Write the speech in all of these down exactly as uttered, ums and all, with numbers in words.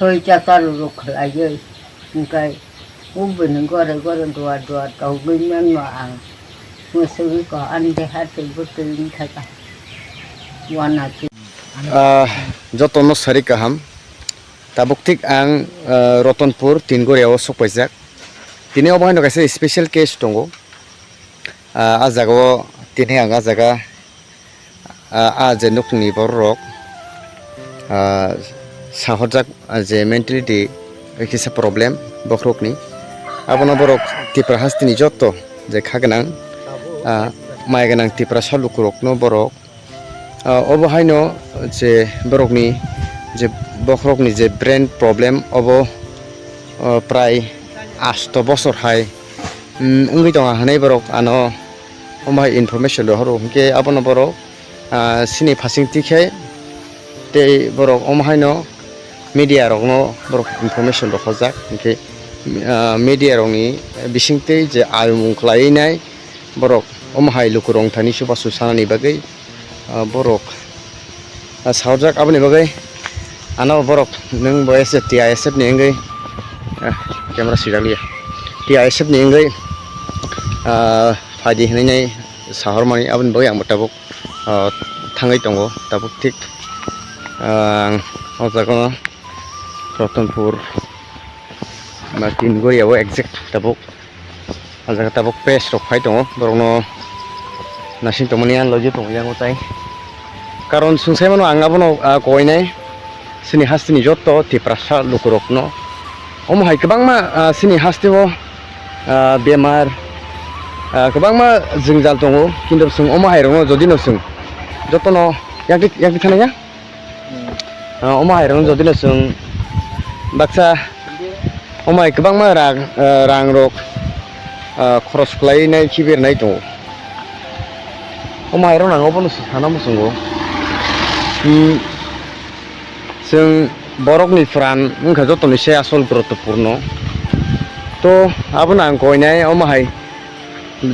Soi chakar rok khlaiwi, hwnkhe ubini gore gore dua dua togwi mano ang. Mwswgwi ko ani deha tei bwtwi wngkha ta. Wana ki. Ah, jotono sari kaham. Tabuk thik ang, ah, Rotonpur Tingoria o sokpaijak. Tini obo haino kaisa special case tongo. Ah, ah jaga o tini ang ah jaga, ah, ah je nukni borok rok, ah, sahorjak, ah, je mentality kisa problem bokhorokni. Abono borok Tipra hasteni joto je kha gwnang, ah, mai gwnang Tiprasa lukurokno borok, ah, obo haino je borokni je bokhorokni je brain problem obo, ah, prai asto bosor hai, mm, wngwi tongo hinwi borok ano omo hai information rohoro, hinkhe abono borok, ah, sini phasing tikhe tei borok omo haino media rokno borok information rohorjak, hinkhe, ah, media rokni bisingtwi je ayomung khlaiwi nai borok omo hai lukurok thani chubachu sanani bagwi, ah, borok, ah, saojak. Aboni bagwi ano borok nwng bo S T I S F ni wngwi, ah, camera swijak liya, T I S F ni wngwi, ah, phaidi hinwi nai sahormani. Aboni bagwi ang bo tabuk, ah, thangwi tongo tabuk thik, ah, ang o jaga o Rotonpur ba Tingoria o exact tabuk. O jaga tabuk press rok phai tongo, borokno nasing tongmani ang logi tongo yang tai. Karon swng sai mano ang abono, ah, koinai sini hasteni joto Tiprasa lukurokno. Omo hai kwbangma, ah, sini hasteo, ah, bemar, ah, kwbangma jwngjal tongo, kintu swng omo hai rokno jodi no swng jotono yakti yakti thana ya. Ah, omo hai rokno jodi no chwng baksa omo hai kwbangma rang, ah, rang rok, ah, khoros khlai nai khibi rwnai tongo. Omo hai rok nang obono sana muchungo. Hmm, chwng borok ni pran wngkha joto ni se asol gurutopurno. To abono ang koinai omo hai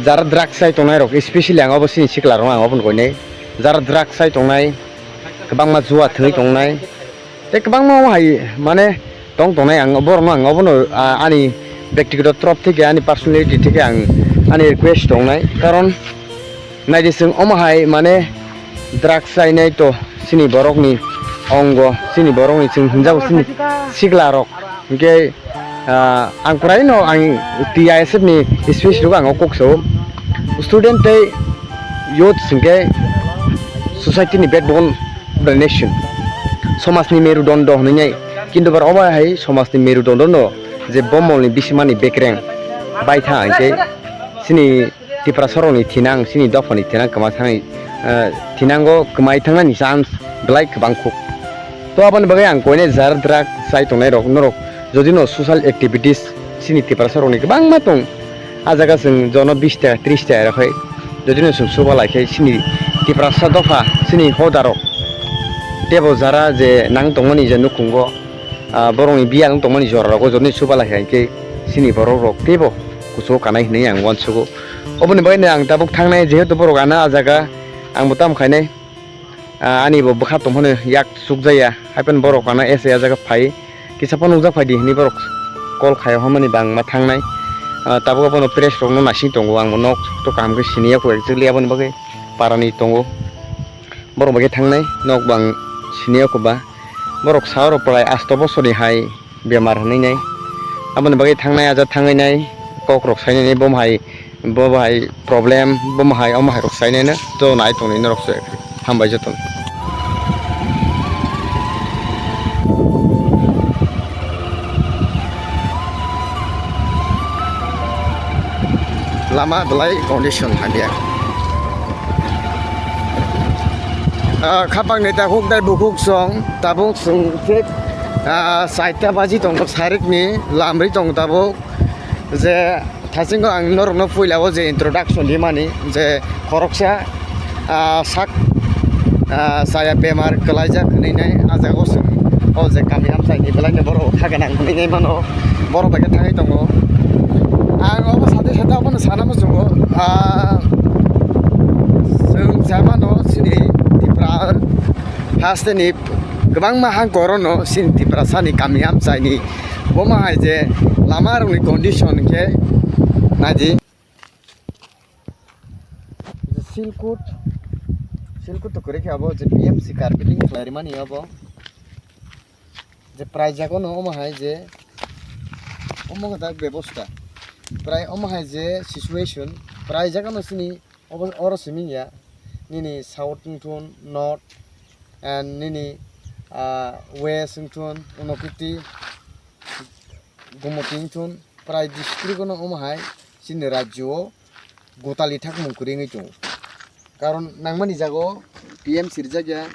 jara drugs chai tongnai rok, especially ang obo sini sikla rok ang obono koinai jara drugs chai tongnai. Kwbangma jua thwngwi tongnai. Tei kwbangma omo hai, mane, tong tongnai ang, borokno ang obono, ah, ani bektigoto torop theke, ani personality theke ang, ani request tongnai. Karon, naidi chwng omo hai, mane, drugs chainai to, chini borokni ongo, chini borokni chwng hinjago, chini sikla rok. Hinkhe, Ah, ang kwraino ang T I S F ni speech rwgo ang o kok sao. Student tei youth hwnkhe society ni backbone of the nation. Somaj ni merudondo hwnwi nai. Kintu bar obo hai somaj ni merudondo no je bomol ni bisimani bekreng bai tha hwnkhe chini Tiprasa rokni thinang, chini dophani thinang kwma thangni, eh, thinango kwmai thangnani chance belai kwbang kuk. To aboni bagwi ang koinai jar drug chai tongnai rok norok jodi no social activities chini Tiprasa rokni kwbangma tong. A jaga chwng jono bish taka, trish taka rok hai jodi no chwng chuba lai khe chini Tiprasa dopha chini hoda rok tebo jara je nang tongmani je nukhungo, ah, borokni biyang tongmani jora rogo jodi no chuba lai khe chini borok rok tebo kuchugo kanai hinwi ang uansugo. Oboni bagwi no ang tabuk thangnai, jehetu borok ano ah jaga ang bo tamo khainai, ah, ani bo bwkha tongphano yak chukjaya, haiphano borok ano S I ah jaga phai, kisa phano nukjak phaidi hinwi borok call khai hwnmani bangma thangnai. Ah, tabuk abono press rokno naising tongo, ang bo nok to kaham khe siniya kho, actually aboni bagwi parani tongo, borok bai khe thangnai nok bang siniya kho ba. Borok sa oro prai asto bosorni hai bemar hwnwi nai. Aboni bagwi thangnai, aja thangwi nai, kok rok sainai, bo hai, bo hai problem, bo hai, omo hai rok sainai no, to nai tongnai norok se. Hambai joto. Lama belai condition hamya. Ah, khapang ni takhuk dai bukhuk song, tabuk song thik, ah, saita baji tong sarik ni lamri tong tabuk. Je thasingo ang norokno puila o je introduction di mani je khoroksa, ah, sak, ah, chaya bemar kwlaijak hinwi nai ah jaga o chwng o je kami amchai ni belai no borok kha gwnang hinwi nai mano, borok bai khe thangwi tongo. Ang obo sade sade abono sana muchungo, ah, chwng sa mano chini Tipra hasteni Kwbangma ha gorono chini Tiprasani kami amchaini. Bomo hai je lama rokni condition khe naidi. Je Silkut, Silkut to kwrwi khe abo je P M C carpeting khlai rimani abo. Je prai jaga no omo hai je omo khe tak bebosta. Prai omo hai je situation, prai jaga no chini obo, oro simi ya. Nini south wngthun, north, and nini, ah, west wngthun, Unakoti, Gumoti wngthun, prai district no omo hai chini rajyo o gotali thakmung kwrwi wngwi tongo. Karon nangmani jaga o P M C rijak ya,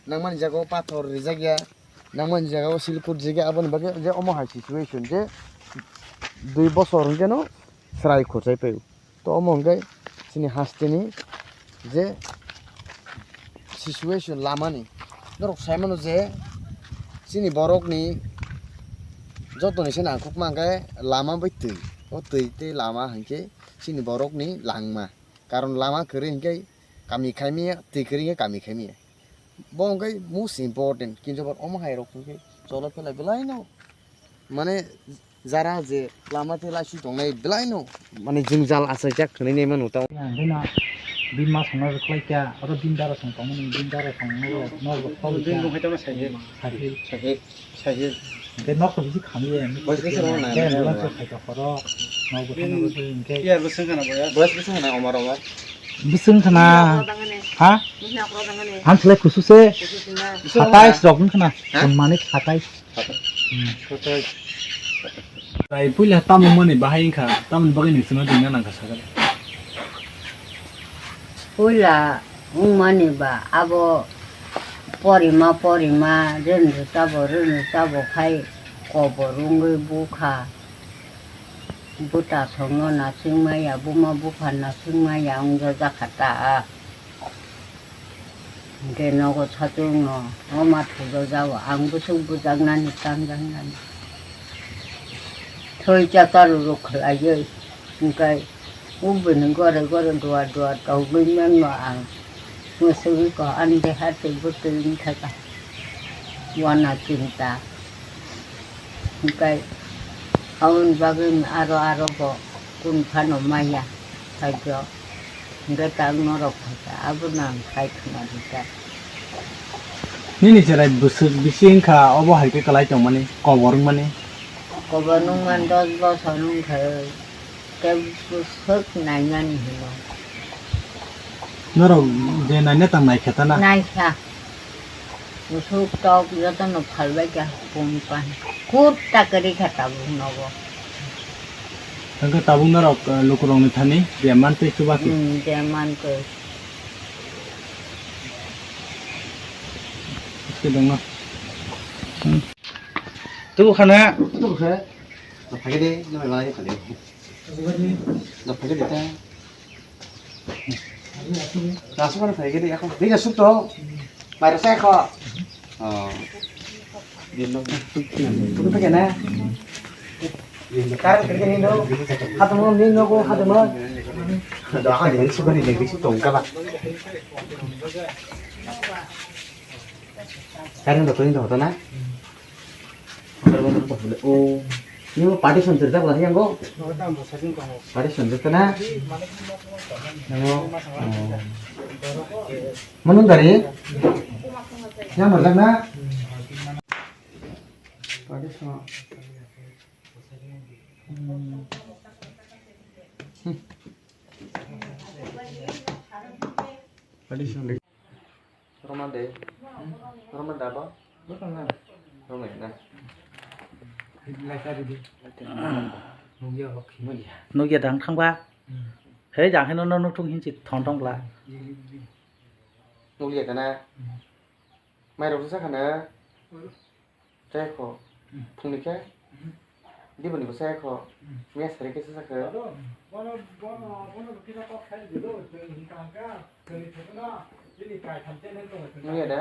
nangmani jaga o pathor rijak ya, nangmani jaga o Silkut rijak ya, aboni bagwi je omo hai situation je dui bosor hwnkhe no chwrai khurchai paio. To omo hwnkhe chini hasteni je situation lamani norok sai mano je chini borokni jotoni se nangkukma hwnkhe lama bai twi. O twi tei lama hwnkhe chini borokni langma. Karon lama kwrwi hwnkhe kami khaimaya, twi kwrwi hwnkhe kami khaimaya. Bo hwnkhe most important, kintu bo omo hai rok hwnkhe cholo phelai belai no, mane jara je lama tei laisu tongnai belai no, mane jwngjal achaijak hwnwi nai mano tamo. Hwnkhe no bini ma songno rwkhlai kha, oro bini dara song tongmani, bini dara song no, no rwkhlai kha. Bini bung hai tongma sai khe. Sai khe. Sai khe. Hwnkhe nokho bisi khamli ya. Boys bwswk rok nai. Hwnkhe ambulance rok phai kha khoro. Nok bwthang no bwthang hwnkhe. Iya, bwswk khana boya. Boys bwswk khana omar omar. Bwswk khana. Nok rok dangane. Ha? Nok rok dangane. Ang selai kusu se. Kusu se na. Satais rok wng khana. Ha? Kon manik satais. Satais. Hmm. Satais. Tai puila tamo mani bahai wngkha, tamoni bagwi ni chwngno dingna nangkha sakha. Puila wngmani ba abo porima porima, rwngri tabo rwngri tabo khai kobor wngwi bukha. Bwtathokno nasingmaya, buma bupha nasingmaya wngjakha ta. Hwnkhe nogo satung no, o ma thujak jago, ang bwswk bwjaknani, tamjaknani. Thoi chakaru rok khlaiwi, hwnkhe o bini gore gore duar duar togwi mano ang. Mwswgwi ko ani deha tei bwtwi wngkha ta. Wana chinta. Hwnkhe aboni bagwi aro aro bo kunu phano maya khaikhe. Hwnkhe tak norok phaikha, abono ang khai khna rwkha. Nini chwrai bwswk bisi wngkha, obo hai khe kwlai tongmani, kobor wngmani? Kobor wngmani dos bosor wngkha, tei bwswk nainani hino. Norok je naina tang naikha ta na? Naikha. Bwswk tok jotono phalbai kha hukung pan. Kut ta kwrwi kha tabuk nogo. Hwnkhe tabuk norok, eh, lukurokni thani je mantwi chubachu? Hmm, je mantwi. Tei dongno. Hmm. Tubu khana. Tubu khe. Phai de, no mai malai phai de. No phai de ta. Asuk kan phai de, ako. Bini asuk to. Mai rasa ako. Oh. Bini no. Tubu khe na. Kar khe ni no. Hatu mo ni no ko hatu mo. Do ako de suk ni de bisu tong ka ba. Kar ni do ko ni do ta na. Oh, ini mau partition cerita apa yang kok? Partition cerita na? Yang kok? Oh. Menung dari? Yang mana na? Partition. Hmm. Partition. Roma de. Roma de abo? Roma na. Nugya dang thangba. Hei, jang heno no nukthung hinchi thong thong bla. Nugya kana? Mai rok sa kana? Chai kho. Phungni khe? Diboni bo chai kho. Miya sari khe sa khe. Nungya da?